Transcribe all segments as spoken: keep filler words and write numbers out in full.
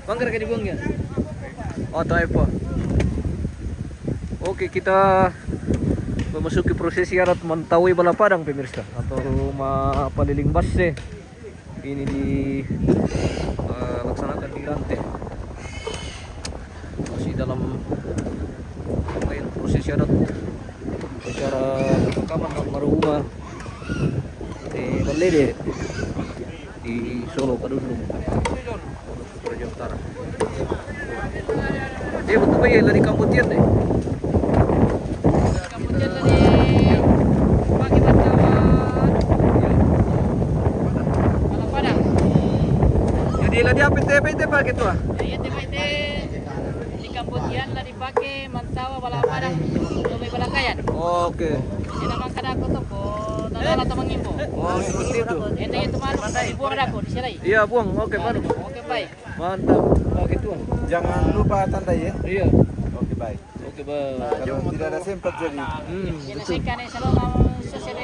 Banggar ka dibuang ya? Oh, tayo po. Oke, kita memasuki prosesi adat mantawi bala padang, pemirsa, atau mapaliling basse. Ini di, eh, laksanakan di Rante. Masih dalam rangkaian prosesi adat, acara pemakaman almarhumah di Balede, di Solo, Kadundung, Toraja Utara. Dia betul ba iya lari kambotian deh. Kambotian lari pake mantawa bala padang. Jadi lari apa te, apa te pake tuh? Jadi te pake te di kambotian lari pake mantawa bala padang, to mai bala kayan. Oke. Ena mangka dako to ko, nadala to mangimbo. Oh, seperti itu. Ente itu manuk, dibuang dako, diserai. Iya, buang. Oke, manuk. Oke, baik. Mantap. Oke, tuan. Jangan lupa tanda ya. Iya. Oke, baik. Oke, baik. Kalau tidak ada sempat jadi. Hmm, ena betul. Seka ne salo mau sosede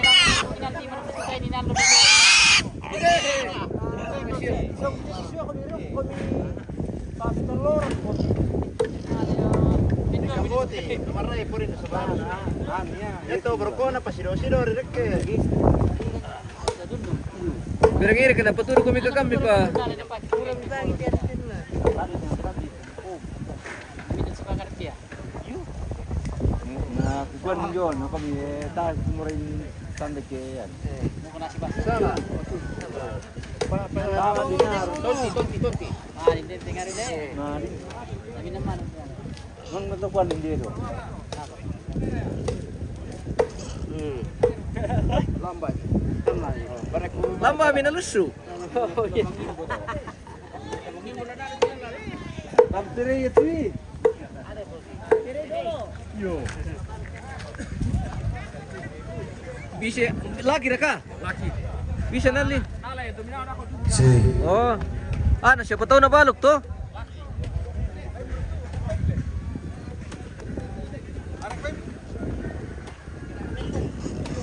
nanti mana kita ini nando. Oke. Siap. Kambotian, kamarai puri na sabaru. Ito, berkona pa sido-sido, reke. Berengere kenapa tuh kami ke kami, Pak? Na kukuan nyo, na kami, eh, tas murain tanda ke, yan. Sana. Tonti, tonti, tonti. Ah, hindi, tingari na eh. Nah, di. Kami naman. Nang natakuan hindi ito. Hmm. Lambat. Lambat. Lambat, minalusu. Oh, iya. Bang Tere ya, Tri. Yo. Bisa lagi raka? Lagi. Bisa nali. Si. Oh. Ah, na siapa tahu na balok to?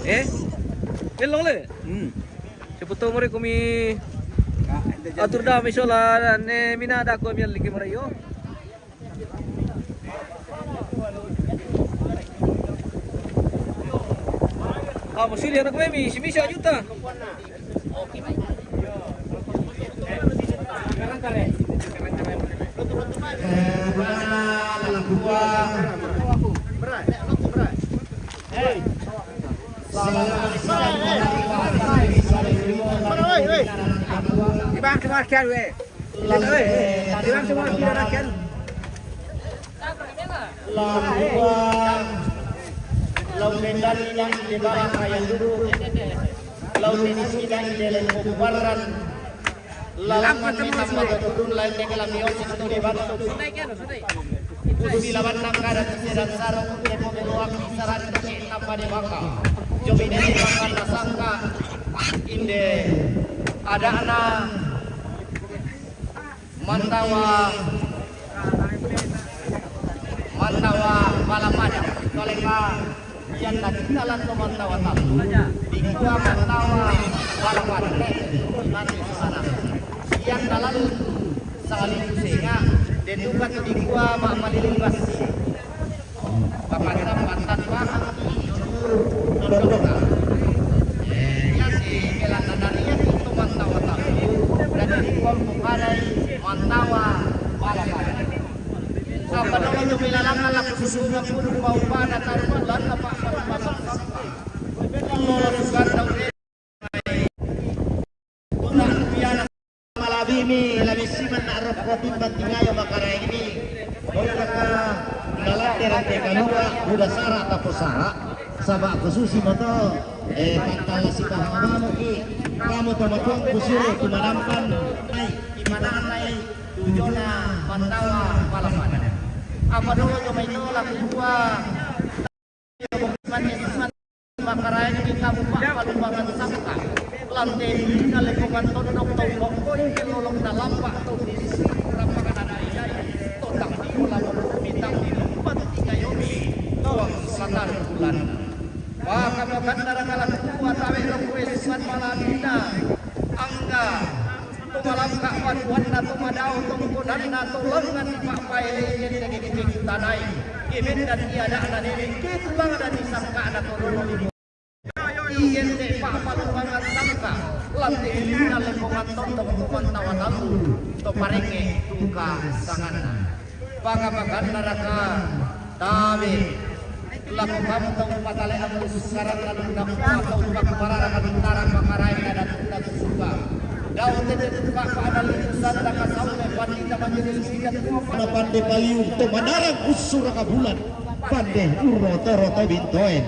Eh? Elong le. Hmm. Siapa tahu mari kami atur dah misola ne mina ada kami lagi mari yo. Ah, masih lihat aku memi, si Misha juta. Eh, mana lalang buah? Ibang, ibang, kian, weh. Ibang, ibang, kian, kian. Labuan, lau mendali nang di barang ayam dulu. Lau di sini nang di lembong baran. Lalang mani tambah turun lain dengan lami osik tu di batu. Usi laban nang kada di sedan sarung, demo beruak di saran kecil tambah di baka. Jomi dari baka nasangka. Inde ada anak. Mantawa, mantawa bala padang. Kaleka, iyan na kita lanto mantawa talu. Dikua mantawa bala padang. Nanti sana. Iyan na lalu sangaliku senga. Detuka tu dikua ma malilibas. Pangandam mantan bahan dodongan. Eh, iya si Elan Nadarian itu mantawa tahu. Dan di kuam pukadai mantawa bala-bala. Apa dolo tu bilalangan laku susungan puduk bau pada taruh bulan apa apa. Kalau sugan tahu Tuna piana malabimi, labi siman na rokko timban tingayo makaraini. Boyo naka nalate rante kanua, uda sara tapo sara. Saba kususi moto, eh, pantala si pahamamu ki. Kamu to matuang kusuru tumanampan. Ai, imananai tujona mantawa palapan. Apa dolo jo maino laku dua. Makarai ni kamu pak palubangan sangka. Lante dina lekongan tondok tau bokoi ke lolong na lampak tau di sisi rampakan ada ijai. Totang di ulang bintang di lumpat tiga yomi. Tawang selatan bulan. Maka makan darah kalah kuat awet lokue sukan malam dina. Angga. Tumalampak Paduanna to madao tongkonanna to lengngan di pa'paele'e tege-tege tanai. Kemendan ia ada'na nene' ke tulang dan disangka'na to dolo di Iye te pa'palumbangan sangka, lante ilina lempongan tondok to mantawa tallu, to parenge tungka sanganna. Panga-paganna raka, tabe, lako kamu tau patale amu sukarang kalunna kuat tau pakbarara kalunna raka karaenna datunna susuka. Dao tete tungka pa'dalli usanda kasaule pandita majelis kita tua pada pande paliu to manarang ussura kabulan, pande urro toro to bintoen.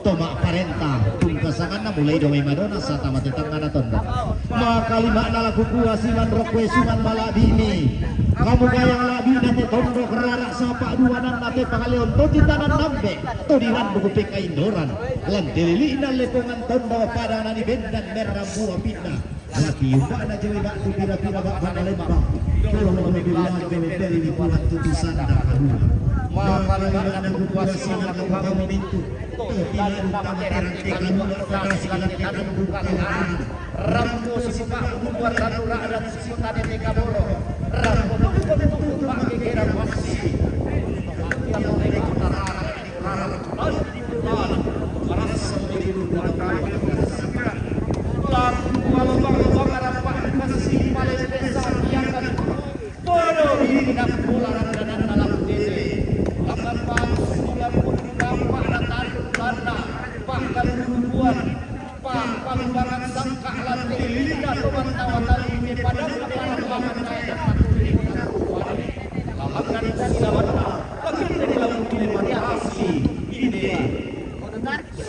To ma'parenta tungka sanganna mulai dao mai madona sata mate tangngana tondok. Makalima'na laku kua siman rokkue suman mala'bi'mi. Kamu gayang la'bi'na te tondok rara sapa duananna te pangaleon to titanan nambe to dirandu ku pekaindoran. Lante lili'na lepongan tondok padana ni bendan merrambu api'na. Laki umpa'na joi ba'tu pira-pira ba'bana lembang. Tolong lebih lagi memberi liburan tutusan dan kalua. Maka dengan kuasa silaku kamu mintu. Tidak utama terang tekan luar kasih dan tekan bukan. Rampo sisuka bubar dan ura dan sisuka de teka boro. Rampo bubar bubar pakai kera masih. Yang mereka utara.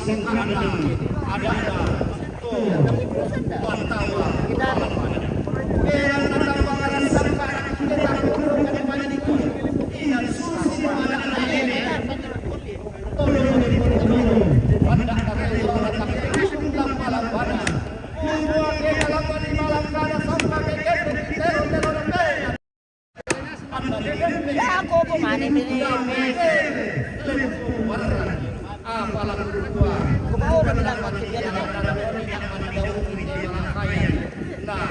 Sangkana ada, ada, tuh, pantawa. Era tata pangaran sangkana kita tak perlu kembali di kulit. Ingat suruh si ada, ada ini. Tolong, tolong, tolong. Anda pakai orang tak perlu dalam malam mana. Membuat kita lama di malam mana sampai ke kita terus terus. Ya, aku apa mana ini? Aku mau udah bilang pakai dia. Nah,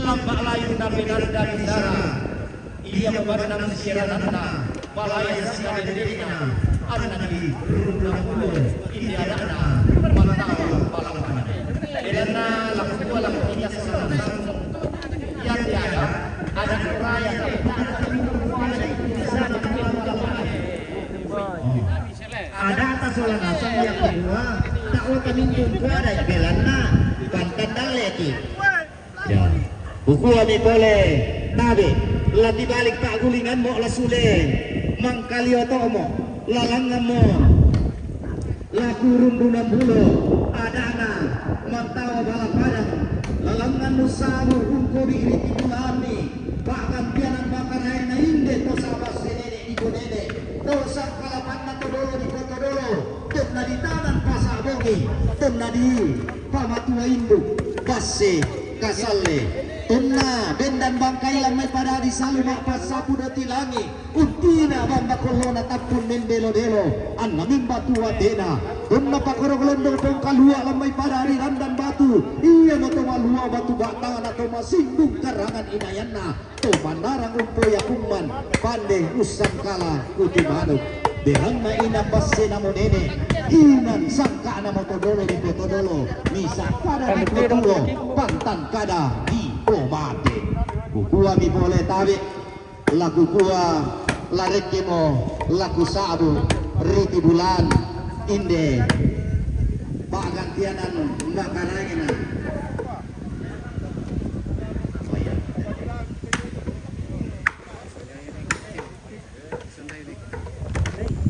Lamba lain na penanda di sana. Ia memandang siaranna, balaya siaranna, anna di rumah ulo, ini adana, mantawa palamana. Elana laku dua laku tiga sana. Yang tiada, ada raya. Ada atas sola nasang yang kedua, tak oka minjung kada belanna, bantan daleki. Ya. Kukua mi pole, tabe, la tibalik pa'gulingammo la sule, mangkalio to'mo, la langngammo, la kurundunan bulo, adana, mantawa bala padang, la langngan nusabu ungkobi ri tibulami, pa'gantianan makaraenna inde to saba senene' iko nene', to sangkalapanna to dolo di kota dolo, tonna ditanan pasa bongi, tonna di pamatua indu, basse, kasalle. Tonna bendan bangkai lammai pada di salu ma'passapu doti langi, untina bamba kollona tappun mendelo-delo, anna mimba tua tena. Tonna pakoro londong pong kalua lammai pada di randan batu, iya moto malua batu batana to masimbung karangan inayanna. To manarang umpoya kumman, pande ussangkala kuti manuk. Dehanna inang bassena mo nene, inang sangka'na mo todolo di potodolo, misa kada di potolo, pantang kada di pomate. Kukuami pole tabe, la kukua larekkemo la kusa'bu ri tibulan inde pa'gantianan makaraengna.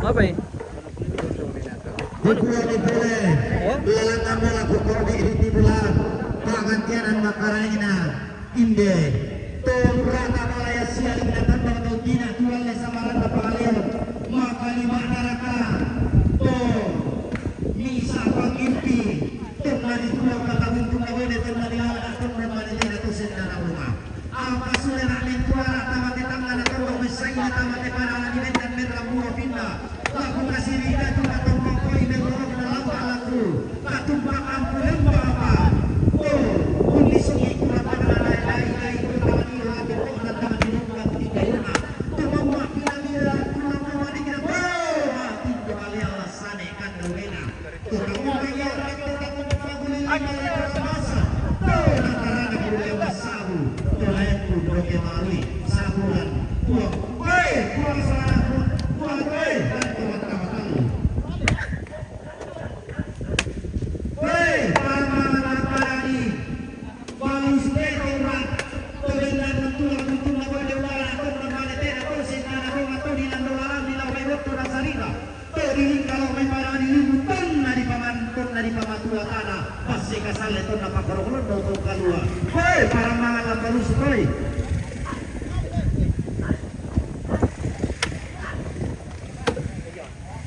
Apa ya? Dikua dipole, oh? Lalana mola kukodi di tibulan, pa'gantianan makaraengna, inde. To rata malaya sia rinna tambang to tina tualle samaranna paleo, maka lima naraka, to misa pangimpi, to mani tuang kata buntung na wene, to mani lala, to mani tena to senna na rumah. Apa sule na mentuara tama te tangga na toro messaina tama te pada na dimendan merra mua pinna. Laku kasirina tu katompa koi merrorok na lamba laku. Katumpa ampu lemba apa. Oh, undi songi kura pada na lai lai lai kura pada ni laku kok na tama di rumah tiga rumah. Tumamma pina mira kura pada ni kira. Oh, mati kembali Allah sane kandawena. Todingi kalau mai parani limu tonna di paman-, tonna di pamatua tana, passeka salle tonna pakkorokolondo to kalua. Hoi, parammangan lambalusu toi.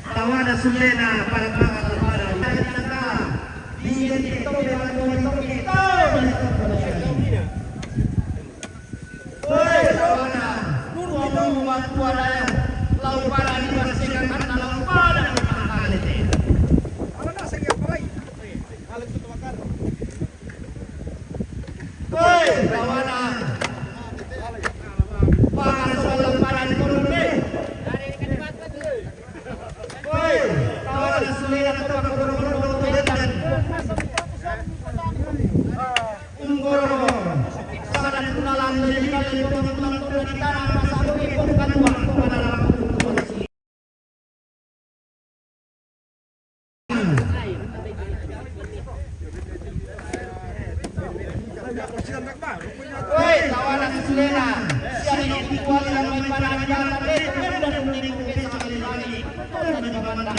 Tawana sullena parammangan lambalusu. Di dente tobe lambalusu tobe. Woi, tawana, nurmi tau matua daya, lau pada di pasekan anna lau pada di pangalete. Woi, tawana, pada soal lau pada di kolombe. Woi, tawana sulena to pakkorokolondo to bendan. Unggoro, sada di tunalan jadi kali itu teman-teman kita nama satu itu bukan uang kepada orang tua. Woi, tawana sulena, siapa yang kuat yang main pada jalan tadi, dan dari kumpul sama lagi, dan di mana,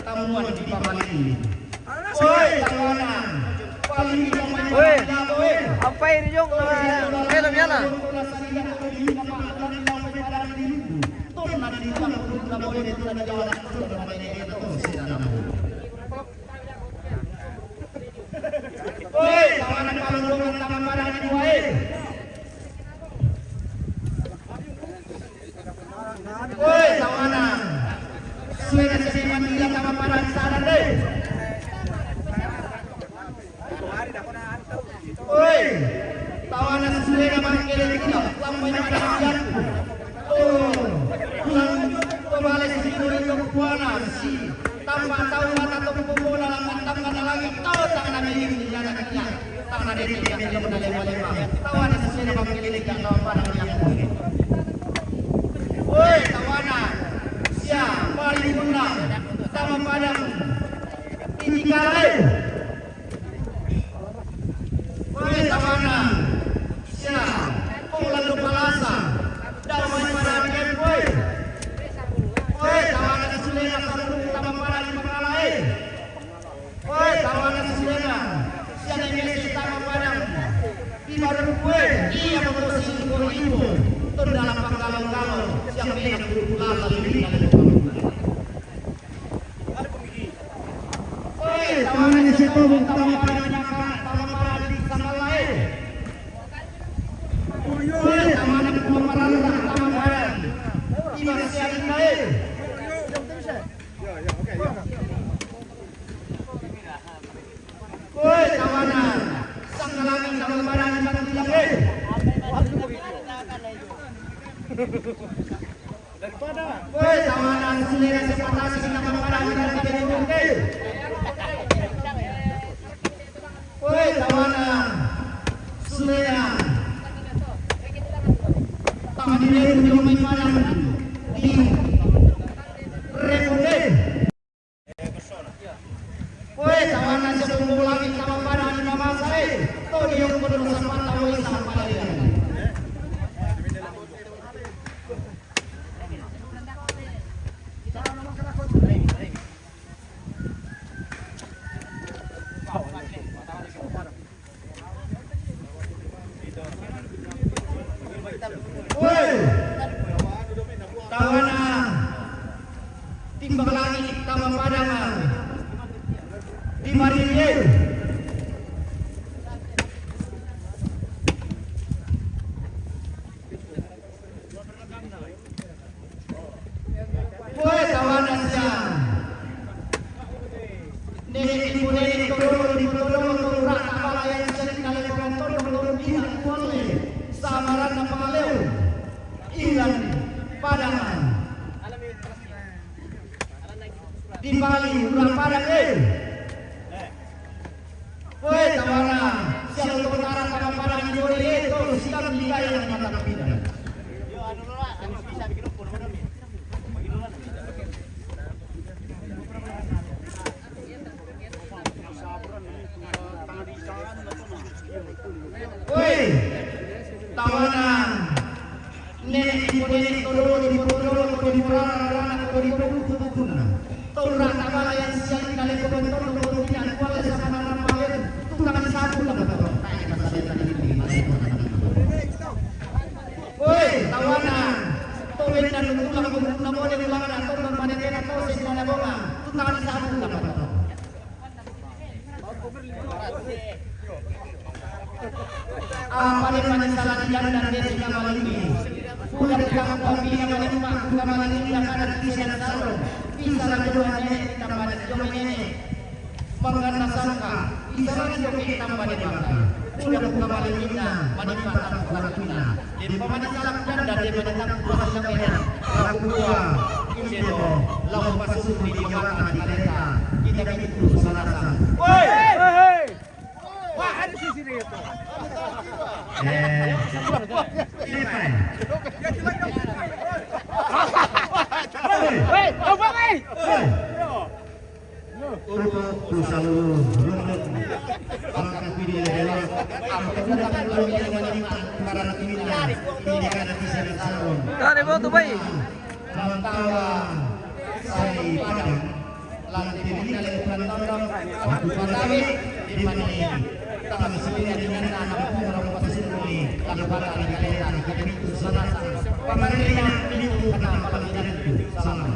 tamuan di papan ini. Woi, tawana. Woi, apa ini, Jong? Nama, eh, nama apa? Woi, tawana, palundungan tama pada di wae. Woi, tawana. Suena sese mania tama pada di sana deh. Woi, tawana suena mangkele kita, lambai pada dianku. Oh, pulang kembali si kulit ke kuana si. Tamba tau mata to pupuna langan tamba na langit tau tang na miling ni anak kia. Tang na dede dia melo na lema lema. Tawana sesena bang miling dia tau pada dia. Woi, tawana. Sia, paling guna. Tama padang. Ini kalai. Woi, tawana. Sia, kau lalu palasa. Damai pada dia, woi. Woi, tawana sesena sarung tama pada di pangalae. Woi, tawana sesena, siang ini si tama padang. Di baru kue, iya betul si kue ibu. Tunda lapang galau-galau, siang ini aku pulang lagi di dalam. Woi, tawana si tobong tama padang, tama padang di sana lain. Woi, tawana tama padang, tama padang. Di mana siang ini? Woi, tawana, sangkalangi kalau barani tang bilang, eh. Woi, tawana. Tawanan Sulena sepatasi kita mamarang kita kita kita. Woi, tawanan Sulena. Tawanan ini untuk main malam di Rekonde. Woi, tawanan sebelum bola kita mamarang di mama saya. Tuh dia yang penuh sempat tahu sampai. Woi, tawanan Timbang Langit, Taman Padangan di Marileu. Woi, tawanan siang. Nene ibu nene tolong di tolong tolong rata bala yang sering kali penonton tolong di kuale samaran na pangaleu. Ilan Padangan. Di Bali, urang Padang, eh. Woi, tawanan, siang tongkara taman Padang di Bali, eh, tolong siang di gaya yang mata pindah. Woi, tawanan. Nene ibu nene tolong di tolong di rara rara di buku buku na. Tolong rata bala yang siang kali penonton tolong di kuale sama nama paling tukang sapu lah betul. Woi, tawanan. Tolong dan tulang pun nama dia ulang dan tolong mana dia tahu saya tidak ada bola. Tukang sapu lah betul. Apa dia manis salah dia dan dia tidak malingi. Udah pegang pembina malimpa, bukan malingi yang ada di sini salon. Bisa lah jodoh nenek, tambah jodoh nenek. Mangana sangka, bisa lah jodoh tambah di mata. Udah bukan malingi, malimpa tak kuat pina. Di pemani salah dan dari mana tak kuat sampai. Lagu dua, ini loh, lawan masuk di mata di kereta. Kita itu salah. Woi! Wah, ada sisi dia tuh. Eh, ini apa? Hei, apa, hei? Hei. Urut, urut selalu, urut. Maka pilih lewat. Aku datang dulu yang wanita, para laki-laki. Ini kan di sana salon. Tadi mau tuh, baik. Mantawa sai Padang, lantai lima dari Padang, aku Padang, di mana ini? Tanggal sembilan di mana anak aku orang pasir kami, tanggal pada hari kaya, tanggal kita itu salah, pamarina ini bukan apa itu, salah.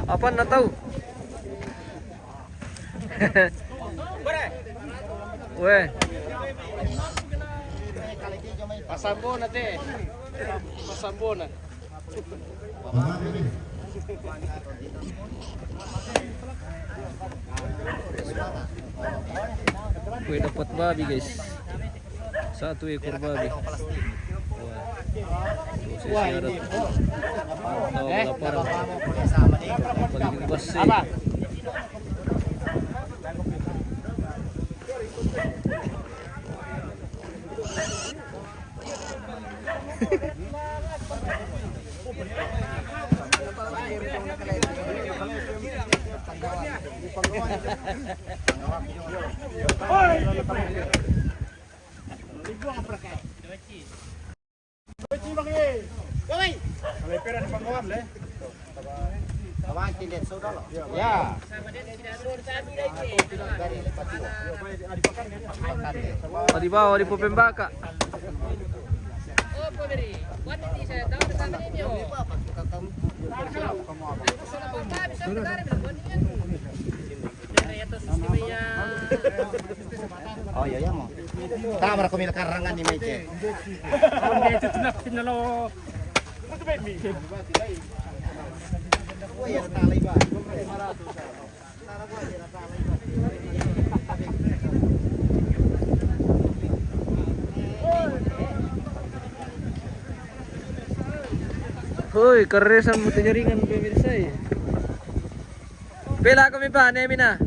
Apa na tau? Weh. Pasambona te. Pasambona. Weh, dapat babi, guys. Satu ekor babi. Wah. Tuh, saya siaran. Tahu lapar. Paling basi. Ya. Di bawah, di Popembaka. Oh iya, iya, mau. Tama ra ko mila karangan ni mai ke. Oh iya, setali, Pak. Hoy, karesan mo ti jaringan, pemirsa, eh. Pila kami pa, nemi na.